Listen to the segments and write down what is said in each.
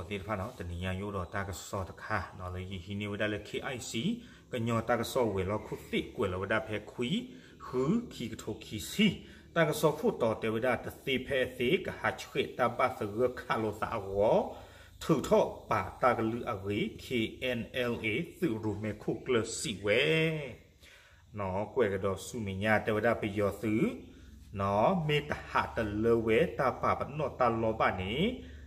သ့ၣ်တဖၣ်နီၤ, တနံၤညါယအိၣ်ဒီးတၢ်ကစီၣ်တခါနီၤ လၢယဟံးန့ၢ်ဝဲဒၣ်လၢ K I C ကညီတၢ်ကစီၣ်ဝဲၤလီၢ်ခိၣ်သ့ၣ် ကွဲးလီၤဝဲဒၣ်ဖဲခွံ ဃု ခံကထိခံဆံ, တၢ်ကစီၣ်ခိၣ်တီတဲဝဲဒၣ် တသ့ဖဲအသ့ ကဟးဆှဲးတၢ်ဘၣ်သဂၢၢ်ခးလိာ်သးအဂီၢ် ထုးထီၣ်ပာ်တၢ်ကလုၢ်အဂ့ၢ် K N L A သုးရိၣ်မဲခိၣ်ကျၢၢ်စံးဝဲ နီၤ, ကွဲးကဒီးဆူမဲာ်ညါတဲဝဲဒၣ်ပယီၤသုး နီၤ, မ့ၢ်တဟးတလၢဝဲတၢ်ပာ်ပနီၣ်တၢ်လီၢ်ဘၣ်န့ၣ်,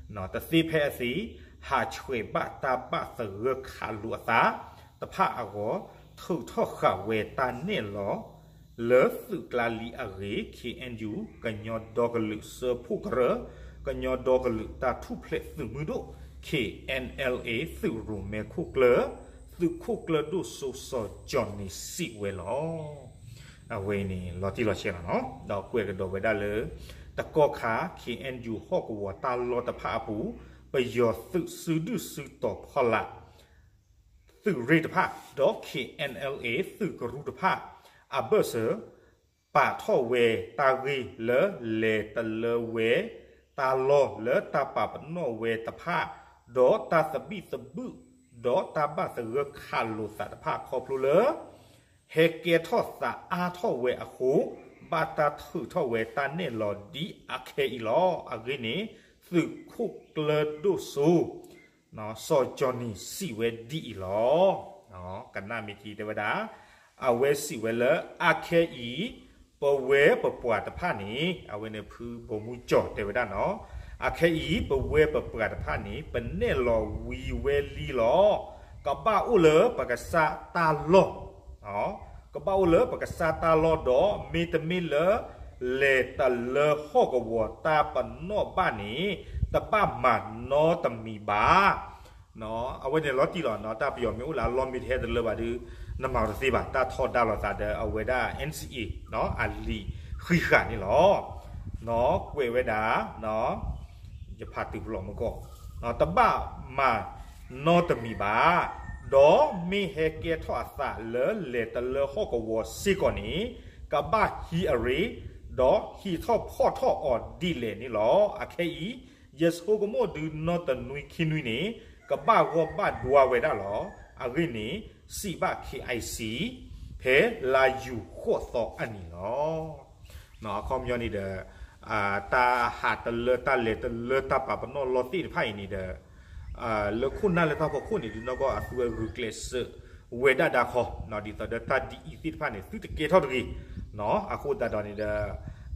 နီၤ, တသ့ဖဲအသ့ ဟးဆှဲးဘၣ်တၢ်ဘၣ်သဂၢၢ်ခးလိာ်အသးတဖၣ်အဂီၢ် ထုးထီၣ်ဃာ်ဝဲတၢ်နဲၣ်လီၤ လၢသုးကျါလံအဂ့ၢ် K N U ကညီဒီကလုာ်စၢဖှိၣ်ကရၢ, ကညီဒီကလုာ်တၢ်ထူၣ်ဖျဲးသုးမုၢ်ဒိၣ် K N L A သုးရိၣ်မဲခိၣ်ကျၢၢ် သုးခိၣ်ကျၢၢ်ဒိၣ်စိစီၤကၠီၣ်နံၤစံးဝဲလီၤ. အဝဲန့ၣ်လီၤတံၢ်လီၤဆဲးလီၤနီၤ, ဒီးကွဲးကဒီးဝဲဒၣ်လၢ တကီၢ်ခါ K N U ဟီၣ်ကဝီၤတၢ်လီၢ်တဖၣ်အပူၤ ပယီၤသုးစုဒုၣ်စုတီၤဖီလာ် သုးရ့ၣ်တဖၣ် ဒီး K N L A သုးကရူၢ်တဖၣ် အဘၢၣ်စၢၤ ပာ်ထီၣ်ဝဲတၢ်ဂ့ၢ်လၢလဲၤတလၢဝဲ တၢ်လီၢ်လၢတၢ်ပာ်ပနီၣ်ဝဲတဖၣ် ဒီးတၢ်သဘံၣ်သဘုၣ် ဒီးတၢ်ဘၣ်သဂၢၢ်ခးလိာ်သးတဖၣ်ခီဖျိလၢ ဟဲကဲထီၣ်သးအါထီၣ်ဝဲအဃိ ဘၣ်တၢ်ထုးထီၣ်ဝဲတၢ်နဲၣ်လီၤဒ်အခဲအံၤလီၤ. အဂ့ၢ်န့ၣ် သုးခိၣ်ကျၢၢ်ဒိၣ်စိ စီၤကၠီၣ်နံၤစံးဝဲဒ်အံၤလီၤ. ကနၣ်မ့ၢ်ထံတဲဝဲဒၣ် အဝဲစံးဝဲလၢအခဲအံၤ ပဝဲပပှၢ်တဖၣ်န့ၣ် အဝဲန့ၣ်ဖုဘိၣ်မူကၠီၣ်တဲဝဲဒၣ်နီၤ, အခဲအံၤ ပဝဲပပှၢ်တဖၣ်န့ၣ် ပနဲၣ်လီၤဝံၤဝဲလံလီၤ. ကဘၣ်အိၣ်လၢပကစၢ်တၢ်လီၢ် ကဘၣ်အိၣ်လၢပကစၢ်တၢ်လီၢ်ဒီး မ့တမ့ၢ်လၢ လဲၤတလၢဟီၣ်ကဝီၤတၢ်ပနီၣ်ဘၣ်န့ၣ် တဘၣ်မၤနီတမံၤဘၣ်. အဝဲန့ၣ်လီၤတံၢ်လီၤနီၤ, တၢ်ပယီၤမ့ၢ်အိၣ်လၢအလီၢ်မ့ၢ်တဟဲတလၢဘၣ်ဒီး နမၤတသ့ဘၣ်, တၢ်ထီဒါလိာ်သးဒီးအဝဲဒၣ် N C A နီၤ အလံာ်ဃံးဃာ်န့ၣ်လီၤ. နီၤ ကွဲးဝဲဒၣ် ယဖးတုၤပလီၢ်မူကီၢ်, တဘၣ်မၤနီတမံၤဘၣ်, ဒီးမ့ၢ်ဟဲကဲထီၣ်အသးလၢလဲၤတလၢဟီၣ်ကဝီၤစ့ၢ်ကီးန့ၣ် ကဘၣ်ဟံးအရ့ ဒီးဟံးထီၣ်ဖီၣ်ထီၣ်အီၤဒ်လဲၣ်န့ၣ်လီၤ. အခဲအံၤ ယဆိကမိၣ်ဒုးနီၢ်တနွံခံနွံန့ၣ် ကဘၣ်ဂီၢ်ဘၣ်ဒွါဝဲဒၣ်လီၤ. အဂ့ၢ်န့ၣ် စံးဘၣ် K I C ဖဲလါယူၤဃိးသီအနံၤလီၤ. အခီပညီန့ၣ်ဒီး တၢ်ဟးတလၢတၢ်လဲၤတလၢတၢ်ပာ်ပနီၣ်လီၤသ့ၣ်တဖၣ်အံၤန့ၣ်ဒီး လၢခိၣ်နၢ်လၢတၢ်ဖီခိၣ်န့ၣ် ဒုးနီၢ်ကီၢ်အသုဝဲဂုာ်ကျဲးစၢးဝဲဒၣ်ဒၣ်ခီ, ဒ်သိးဒီးတၢ်ဒ်အံၤသ့ၣ်တဖၣ်န့ၣ် သုတကဲထီၣ်တဂ့ၤ. အဃိသတးဒီးန့ၣ်ဒီး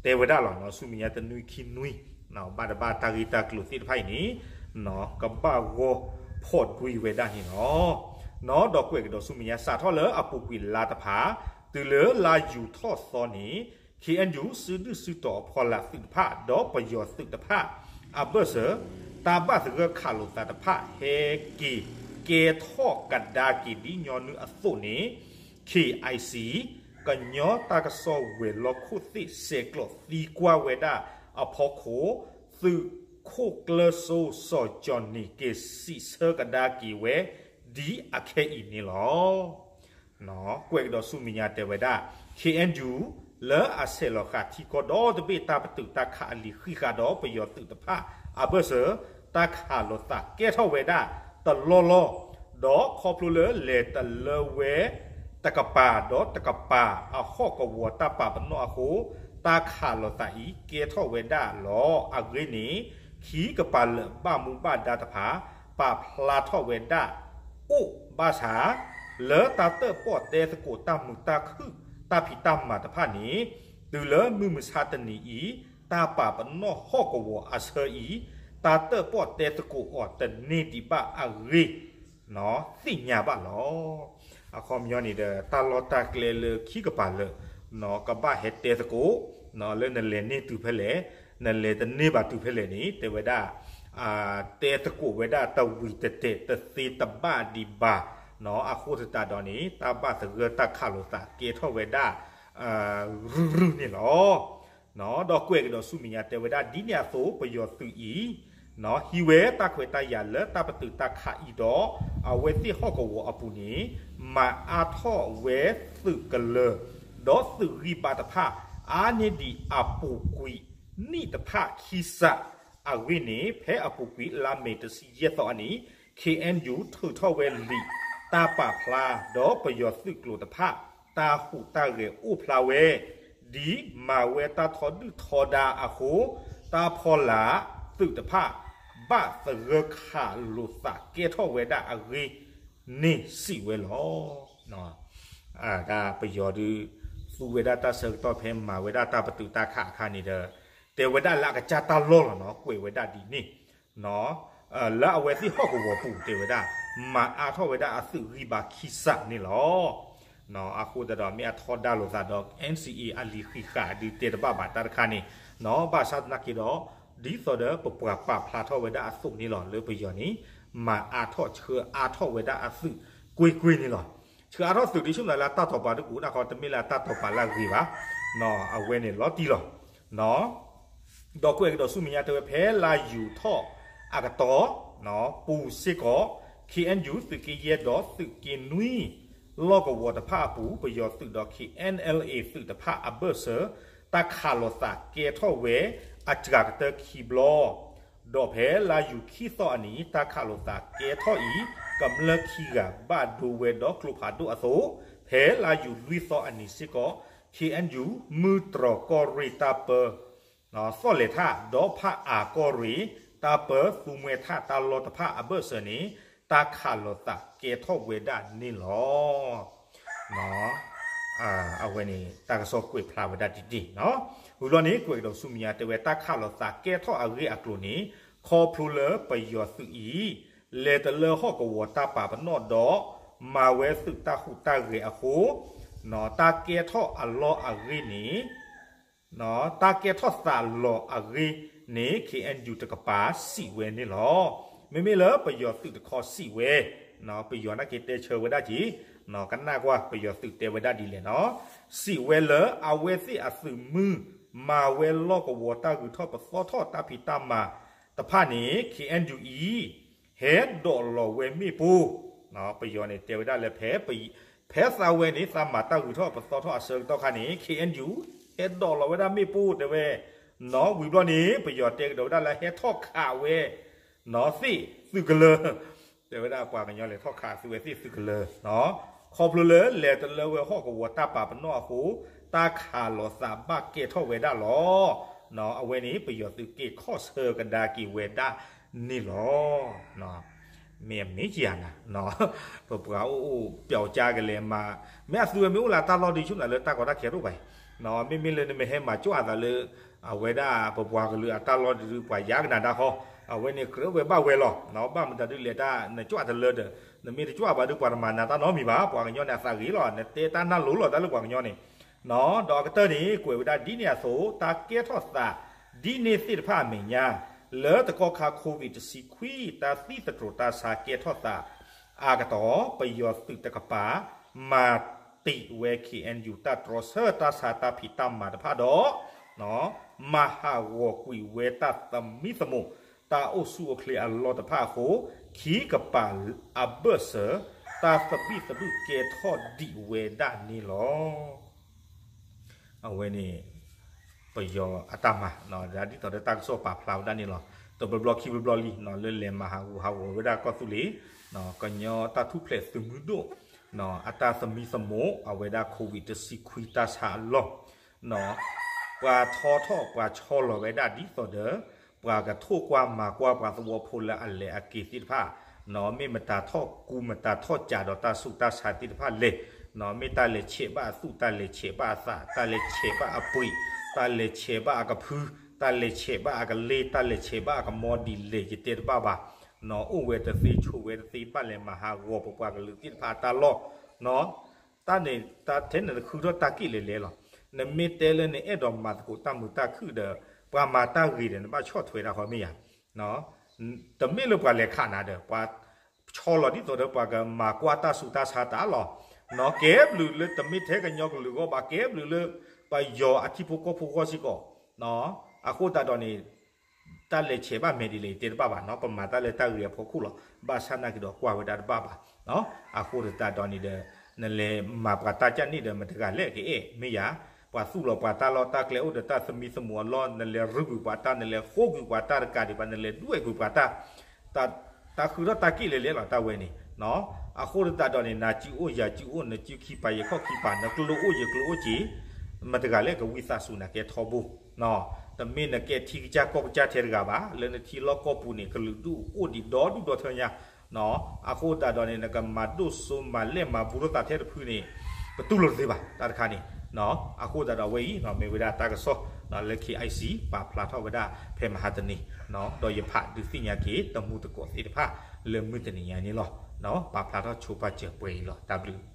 တဲဝဲဒၣ်လီၤ ဆူမဲာ်ညါတနွံခံနွံ ဘၣ်တဘၣ်တၢ်ဂ့ၢ်တၢ်ကျိၤသ့ၣ်တဖၣ်အံၤန့ၣ် ကဘၣ်ဂီၢ်ဖီၣ်ဒွံဝဲဒၣ်န့ၣ်လီၤ. နီၤ ဒီးကွဲးကဒီးဆူမဲာ်ညါ စးထီၣ်လၢအပူၤကွံာ်လါတဖၣ် တုၤလၢလါယူၤထီၣ်သီန့ၣ် K N U စုဒုၣ်စုတီၤအဖီလာ်သုးတဖၣ် ဒီးပယီၤသုးတဖၣ် အဘၢၣ်စၢၤ တၢ်ဘၣ်သဂၢၢ်ခးလိာ်သးတဖၣ် ဟဲက့ၤကဲထီၣ်ကဒါက့ၤ ဒ်ညီနုၢ်အသိးန့ၣ် K I C ကညီတၢ်ကစီၣ်ဝဲၤလီၢ်ခိၣ်သ့ၣ် ဆဲးကျိးသံကွၢ်ဝဲဒၣ်အဖီခိၣ် သုးခိၣ်ကျၢၢ်စိ စီၤကၠီၣ်နံၤ က့ၤစံးဆၢကဒါက့ၤဝဲ ဒ်အခဲအံၤန့ၣ်လီၤ. ကွဲးကဒီးဆူမဲာ်ညါတဲဝဲဒၣ် K N U လၢအဆဲးလီၤဃာ်ထံကီၢ်ဒီတဘ့ၣ် တၢ်ပတုာ်တၢ်ခးအလံာ်ဃံးဃာ်ဒီးပယီၤသုးတဖၣ် အဘၢၣ်စၢၤ တၢ်ခးလိာ်သးကဲထီၣ်ဝဲဒၣ်တလီၢ်လီၢ်, ဒီးခီဖျိလၢလဲၤတလၢဝဲ တကပၤဒီးတကပၤအဟီၣ်ကဝီၤတၢ်ပာ်ပနီၣ်အဃိ တၢ်ခးလိာ်သးအံၤကဲထီၣ်ဝဲဒၣ်လီၤ. အဂ့ၢ်န့ၣ် ခံကပၤလၢာ်ဘၣ်မူဘၣ်ဒါတဖၣ် ပာ်ဖျါထီၣ်ဝဲဒၣ်အိၣ်ဘၣ်ဆၣ် လၢတၢ်တၢၣ်ပီၣ်တဲသကိးတၢ်မုာ်တၢ်ခုၣ်တၢ်ဖံးတၢ်မၤတဖၣ်န့ၣ် တုၤလၢမုၢ်မဆါတနံၤအံၤ တၢ်ပာ်ပနီၣ်ဟီၣ်ကဝီၤအဆၢအံၤ တၢ်တၢၣ်ပီၣ်တဲသကိးအီၤတန့ၢ်ဒံးဘၣ်အဂ့ၢ် သ့ၣ်ညါဘၣ်လီၤ. အခီပညီန့ၣ်ဒီး တၢ်လီၢ်တၢ်ကျဲလၢခံကပၤလၢာ် ကဘၣ်ဟဲတဲသကိး လၢနလဲၤန့ၢ်တုၤဖဲလဲၣ် နလဲၤတန့ၢ်ဘၣ်တုၤဖဲလဲၣ်န့ၣ် တဲဝဲဒၣ် တဲသကိးဝဲဒၣ်တဝံၤတတဲာ်တသ့တဘၣ်ဒံးဘၣ်. အဃိသတးဒီးန့ၣ် တၢ်ဘၣ်သဂၢၢ်တၢ်ခးလိာ်သးကဲထီၣ်ဝဲဒၣ် ရုၢ်ရုၢ်န့ၣ်လီၤ. ဒီးကွဲးကဒီးဆူမဲာ်ညါတဲဝဲဒၣ် ဒ်န့ၣ်အသိး ပယီၤသုးအံၤ ဟံးဝဲတၢ်ခွဲးတၢ်ယာ်လၢတၢ်ပတုာ်တၢ်ခးအံၤဒီး အဝဲသ့ၣ်ဟီၣ်ကဝီၤအပူၤန့ၣ် မၤအါထီၣ်ဝဲသုးကလၢၤ ဒီးသုးဂံၢ်ဘါတဖၣ် အါန့ၢ်ဒံးအပူၤကွံာ်နံၣ်တဖၣ်ခံစး အဂ့ၢ်န့ၣ် ဖဲအပူၤကွံာ်လါမ့ၤတဆံယဲၢ်သီအနံၤ ခ့ၣ်အဲၣ်ယူၣ် ထုးထီၣ်ဝဲလံာ်တၢ်ပာ်ဖျါ ဒီးပယီၤသုးကျိၤတဖၣ် တၢ်ဟူးတၢ်ဂဲၤအိၣ်ဖျါဝဲ ဒ်မၤဝဲတၢ်ထီဒုၣ်ထီဒါအဃိ တၢ်ဖီလာ်သုးတဖၣ် ဘၣ်သဂၢၢ်ခးလိာ်သးကဲထီၣ်ဝဲဒၣ်အဂ့ၢ်န့ၣ်စံးဝဲလီၤ. တၢ်ပယီၤဒုး သူဝဲဒၣ်တၢ်ဆၢကတီၢ်ဖဲမၤဝဲဒၣ်တၢ်ပတုာ်တၢ်ခးအခါန့ၣ်ဒီး တဲဝဲဒၣ်လၢအကစၢ်တၢ်လီၢ်လီၤနီၤ ကွဲးဝဲဒၣ်ဒ်န့ၣ် လၢအဝဲသ့ၣ်ဟီၣ်ကဝီၤပူၤတဲဝဲဒၣ် မၤအါထီၣ်ဝဲဒၣ်အသုးဂံၢ်ဘါခံစးန့ၣ်လီၤ. အဃိသတးဒီးမ့ၢ်အထီဒါလိာ်သးဒီး NCA အလံာ်ဃံးဃာ်ဒုးတဲတဘၣ်ဘၣ်တၢ်တခါန့ၣ် ဘၣ်ဆၣ်သနာ်က့ဒီး ဒ်သိးဒီးပပှၤပာ်ဖျါထီၣ်ဝဲဒၣ်အသိးန့ၣ်လီၤ လၢပယီၤန့ၣ် မၤအါထီၣ်ဆှၢအါထီၣ်ဝဲဒၣ်အသုးကွ့ၢ်ကွ့ၢ်န့ၣ်လီၤ. ဆှၢအါထီၣ်သုးဒ်ဆိကမိၣ်လၢအတၢ်တီၤပာ်ဒုးကအိၣ်ဒၣ်ဃီ တမ့ၢ်လၢအတၢ်တီၤပာ်လၢအဂ့ၤဘၣ် အဝဲန့ၣ်လီၤတံၢ်လီၤ. ဒီးကွဲးကဒီးဆူမဲာ်ညါတဲဝဲဖဲလါယူၤထီၣ်အကတီၢ် ပူၤစ့ၢ်ကီး ခ့ၣ်အဲၣ်ယူၣ် သုးက့ယဲၢ်ဒီးသုးက့နွံ လီၢ်ကဝီၤတဖၣ်အပူၤ ပယီၤသုးဒီး ခ့ၣ်အဲၣ်အဲလ်အေ သုးတဖၣ်အဘၢၣ်စၢၤ တၢ်ခးလိာ်သးကဲထီၣ်ဝဲအစှၤကတၢၢ်ခံဘျီ ဒီးဖဲလါယူၤခံသီအနံၤ တၢ်ခးလိာ်သးကဲထီၣ်အံၤ ကမျၢၢ်ခံဂၤဘၣ်ဒိဝဲဒီးကျိဖးဒိၣ်အသိး, ဖဲလါယူၤလွံၢ်သီအနံၤစ့ၢ်ကီး ခ့ၣ်အဲၣ်ယူၣ် မုၢ်တြီၤကီၢ်ရ့ၣ်တၢ်ပၢ သီၣ်လဲၤထၣ် ဒီးဖးအၤကီၢ်ရ့ၣ် တၢ်ပၢသူမှဲထၣ်တၢ်လီၢ်တဖၣ်အဘၢၣ်စၢၤန့ၣ် တၢ်ခးလိာ်သးကဲထီၣ်ဝဲဒၣ်န့ၣ်လီၤ. အဝဲန့ၣ် တၢ်ကစီၣ်ကွဲးဖျါဝဲဒၣ်ဒ်န့ၣ်, ဝံၤဘျီန့ၣ် ကွဲးကဒီးဆူမဲာ်ညါတဲဝဲ တၢ်ခးလိာ်သးကဲထီၣ်အဂ့ၢ်အကျိၤန့ၣ် ခီဖျိလၢပယီၤသုးအံၤ လဲၤတလၢဟီၣ်ကဝီၤတၢ်ပာ်ပနီၣ်ဒီး မၤဝဲသုးတၢ်ဟူးတၢ်ဂဲၤအဃိ တၢ်ကဲထီၣ်အလီၢ်အဂ့ၢ်န့ၣ် တၢ်ကဲထီၣ်သးလီၤအဂ့ၢ်န့ၣ် ခ့ၣ်အဲၣ်ယူၣ် တကပၤစံးဝဲန့ၣ်လီၤ. မ့မ့ၢ်လၢပယီၤသုးတခီစံးဝဲ, ပယီၤနာ်က့တဲဆၢဝဲဒၣ်က့ၤ, ကနၣ်ကွၢ်ပယီၤသုးတဲဝဲဒၣ်ဒ်လဲၣ်နီၤ, စံးဝဲလၢအဝဲသ့ၣ်အသုးမုၢ် မၤဝဲလီၢ်ကဝီၤတၢ်ဂုၤထီၣ်ပသီထီၣ်တၢ်ဖံးတၢ်မၤတဖၣ်န့ၣ် ခ့ၣ်အဲၣ်ယူၣ်အံၤ ဟဲဒိးလီၤဝဲမ့ၣ်ပိၢ်, ပယီၤန့ၣ်တဲဝဲဒၣ်လၢ ဖဲသးဝဲန့ၣ် သးမၤတၢ်ဂုၤထီၣ်ပသီထီၣ်အဆၢကတီၢ်ခါန့ၣ် ခ့ၣ်အဲၣ်ယူၣ် ဟဲဒိးလီၤဝဲဒၣ်မ့ၣ်ပိၢ်တဲဝဲ, နီၤ ဝံၤဘျီန့ၣ် ပယီၤတဲကဒီးဝဲဒၣ်လၢဟဲထီၣ်ခးဝဲ နီၤ သ့ၣ်သုးကလၢၤ, တဲဝဲဒၣ်ပှၤကညီလဲၤထီၣ်ခးသုးဝဲသ့ၣ်သုးကလၢၤ, ခီဖျိလၢလဲၤတလၢဝဲဟီၣ်ကဝီၤတၢ်ပာ်ပနီၣ်အဃိ တၢ်ခးလိာ်သးဘၣ်ကဲထီၣ်ဝဲဒၣ်လီၤ. အဝဲန့ၣ် ပယီၤသုးက့ၤခီၣ်ဆၢကဒါက့ၤဝဲဒၣ်န့ၣ်လီၤ. မ့ၢ်အမ့ၢ်ကယၤနၤ, ပပှၤအိၣ်အိၣ်ပျီကါကလဲၤမၤ, မ့ၢ်အသုဝဲမ့ၢ်အိၣ်လၢအတၢ်လီၢ်ဒုးဆူၣ်နၤလၢတၢ်ကီတၢ်ခဲတအိၣ်ဘၣ်, မ့မ့ၢ်လၢနမ့ၢ်ဟဲမၤကွၢ်အသးလၢ အဝဲဒၣ်ပပှၤကလုာ်အတၢ်လီၢ်ဒုး ပှၤယါကနၣ်တၢ်ဃီ, အဝဲန့ၣ်ကြၢးဝဲဘၣ်ဝဲလီၤ. ဘၣ်မတၤဒုးလဲၤတၢ် နကွၢ်တလၢဒီး နမ့ၢ်တကွၢ်ဘၣ်ဒုး ပှၤတမၤနၤတၢ်နီတမံၤဘၣ်, ပှၤကညီန့ၣ်အသးဂ့ၤလီၤ, နတဲတၢ်နၢ်လိၤလီၤတၢ်လၢပှၤကညီန့ၣ်, ဒီးအကတၢၢ်န့ၣ် ကွဲးဝဲဒၣ်ဒ်န့ၣ်အသိး တၢ်ကဲထီၣ်သး ဒ်န့ၣ်သ့ၣ်တဖၣ်အမဲာ်ညါ လၢတကီၢ်ခါ COVID တဆံခွံ တၢ်သံသတြိာ်တၢ်ဆါကဲထီၣ်သးအကတီၢ် ပယီၤသုးတကပၤ မၤတံာ်ဝဲ ခ့ၣ်အဲၣ်ယူၣ် တၢ်တြီဆၢတၢ်ဆါတၢ်ဖံးတၢ်မၤတဖၣ်ဒီး မၤဟးဂီၤကွံာ်ဝဲတၢ်သမံသမိး တၢ်အိၣ်ဆူၣ်အိၣ်ချ့အလီၢ်တဖၣ်အဃိ ခံကပၤအဘၢၣ်စၢၤ တၢ်သဘံၣ်သဘုၣ်ကဲထီၣ်ဒံးဝဲဒၣ်န့ၣ်လီၤ. အဝဲန့ၣ် ပယီၤအတၢ်မၤ ဒ်သိးဒီးတၢ်ကစီၣ်ပာ်ဖျါဝဲဒၣ်န့ၣ်လီၤ. တဘျီဘျီခံဘျီဘျီလံ လၢလဲၤမၤဟးဂူာ်ဟးဂီၤဝဲဒၣ်ကီၢ်သူလ့ၤ ကညီတၢ်ထူၣ်ဖျဲးသုးမုၢ်ဒိၣ် အတၢ်သမံသမိး အဝဲဒၣ် COVID တဆံခွံ တၢ်ဆါအလီၢ် ပှၤထီထီၣ်ပှၤဆီလီၤဝဲဒၣ်ဒ်သိးဒီး ပှၤကထိၣ်ကွၢ်မၤကွၢ်ပှၤသဝီဖိလၢအလဲၤအက့ၤသ့ၣ်တဖၣ်, မ့ၢ်မတၤထီၣ်ကူမတၤထီၣ်ကးဒီးတၢ်ဆူးတၢ်ဆါသ့ၣ်တဖၣ်လဲၣ်, မ့ၢ်တၢ်လဲၤဆဲးဘၣ်အသူၣ် တၢ်လဲၤဆဲးဘၣ်အသး တၢ်လဲၤဆဲးဘၣ်အပှ့ၤ တၢ်လဲၤဆဲးဘၣ်အကဖု တၢ်လဲၤဆဲးဘၣ်အကလ့ တၢ်လဲၤဆဲးဘၣ်အကမီဒ်လဲၣ် ယတဲတဘၣ်ဘၣ်, အိၣ်ဝဲတသ့ဆိးဝဲတသ့ ဘၣ်လဲၤမၤဟးဂီၤပပှၤကလုာ်သ့ၣ်တဖၣ်အတၢ်လီၢ် တၢ်န့ၣ် တၢ်ထဲန့ၣ်တဃုထီၣ်တၢ်က့ၣ်လဲၤလဲၤလီၤ. နမ့ၢ်တဲလၢနအဲၣ်ဒိးမၤသကိးတၢ်မုာ်တၢ်ခုၣ်ဒီး ပှၤမၤတၢ်ဂ့ၤဒီး နဘၣ်ဆီၣ်ထွဲတၢ်ဃီမ့ၢ်ယၤ, တမ့ၢ်လၢပှၤလဲၤခးနၤဒီး ပှၤဆီလီၤဒ်သိးဒီးပှၤကမၤကွၢ်တၢ်ဆူးတၢ်ဆါတၢ်လီၢ်, ကဲဘျုးလၢတမ့ၢ်ထဲကညီကလုာ်အဂီၢ်ဘၣ် ကဲဘျုးလၢပယီၤအထံဖိကီၢ်ဖိအဂီၢ်စ့ၢ်ကီး, အဃိသတးဒီးန့ၣ် တၢ်လဲၤဆဲးဘၣ်မဲာ်ဒ်လဲၣ် ယတဲတဘၣ်ဘၣ်နီၤ ပမၤတၢ်လၢတၢ်ဂ့ၤအဖီခိၣ်လီၤ ဘၣ်ဆၣ်နာ်က့ဒီးကွၢ်ဝဲဒၣ်တဘၣ်ဘၣ်, အဃိသတးဒီးန့ၣ်ဒီး နလဲၤမၤပှၤတၢ်ကၢ်န့ၣ်ဒီး မတၤတဂၤလဲၣ်ကအဲၣ်မ့ၢ်ယၤ, ပှၤသူၣ်လီၤပှၤတၢ်လီၢ်တၢ်ကျဲအိၣ်ဒီးတၢ်သမံသမိးအလီၢ် နလဲၤရုၢ်ကွံာ်ပှၤတၢ် နလဲၤဃိကွံာ်ပှၤတၢ်တကးဒံးဘၣ် နလဲၤဒွဲၣ်ကွံာ်ပှၤတၢ် တၢ်ဃုထီၣ်တၢ်က့ၣ်လဲၤလဲၤလီၤတၢ်ဝဲန့ၣ် အဃိသတးဒီးန့ၣ် နၤစုအိၣ်ယၤစုအိၣ် နစုခံပၤယခီၣ်ခံပၤ နကျိအိၣ်ယကျိအိၣ်က့ၤ မတၤတဂၤလၢကဝံသးစူၤနၤကဲထီဘိ တမ့ၢ်နကဲထံကစၢ်ကီၢ်ကစၢ်ထဲတဂၤဘၣ် လၢနထံလီၢ်ကီၢ်ပူၤန့ၣ် ကလုာ်ဒူၣ်အိၣ်ဒံးဒီဒူၣ်ဒီထၢညါ အဃိသတးဒီးန့ၣ် နကမၤဒိၣ်စိမၤလဲၢ်မၤဘူးထီၣ်သးထဲတဖုန့ၣ် ပတူၢ်လိာ်တသ့ဘၣ် တၢ်တခါန့ၣ် အဃိသတးဒီးအဝဲအံၤ မ့ၢ်ဝဲဒၣ်တၢ်ကစီၣ်လၢ KIC ပာ်ဖျါထီၣ်ဝဲဒၣ်ဖဲမဟါတနံၤ ဒီးယဖးဒုးသ့ၣ်ညါက့ၤ တမူသကိးသ့ၣ်တဖၣ် လၢမုၢ်တနံၤညါန့ၣ်လီၤ. ပာ်ဖျါထီၣ်ဆိပာ်စၢၤပှဲၤအံၤလီၤ. တၢ်ဘျုး